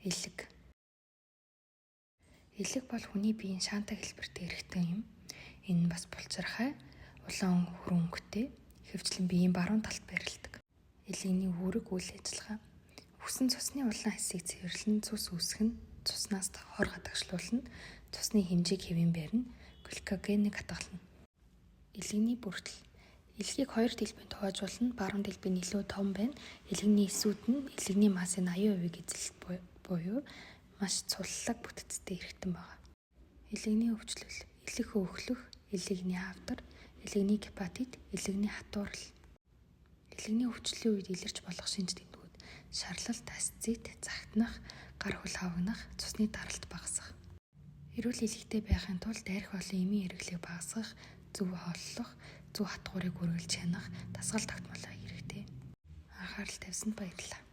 Элэг. Элэг бол хүний биеийн шаантай хэлбэртэй эрхтэн юм. Энэ нь бас булчирхай, улаан хүрэн өнгөтэй, ихэвчлэн биеийн баруун талд байрладаг. Элэгний үүрэг үйл ажиллагаа. Үхсэн цусны улаан хэсгийг цэвэрлэн, цус үүсгэх нь, цуснаас хор гадагшлуулна, цусны хэмжээг хэвийн барина, гликогенийг хадгална. Элэгний бүрдэл. Элгийг хоёр дэлбэнд хувааж болно. Баруун дэлбэ нь илүү том байна. Элэгний эсүүд нь элэгний массын 80%-ийг эзэлдэг буюу маш цуллаг бүтцтэй эрхтэн байна. Элэгний өвчлөл, элэг хөөхлөх, элэгний хавдар, элэгний гепатит, элэгний хатуурал. Элэгний өвчлөлийн үед илэрч болох шинж тэмдгүүд: шарлалт, асцит, загтнах, гар хөл хавагнах, цусны даралт багасах. Эрүүл элэгтэй байхын тулд архи болон эмийн хэрэглээг багасгах, зөв хооллох, зөв хатгуурыг үргэлж хянах, дасгал тогтмол хэрэгтэй. Анхаарал тавьсанд баярлалаа.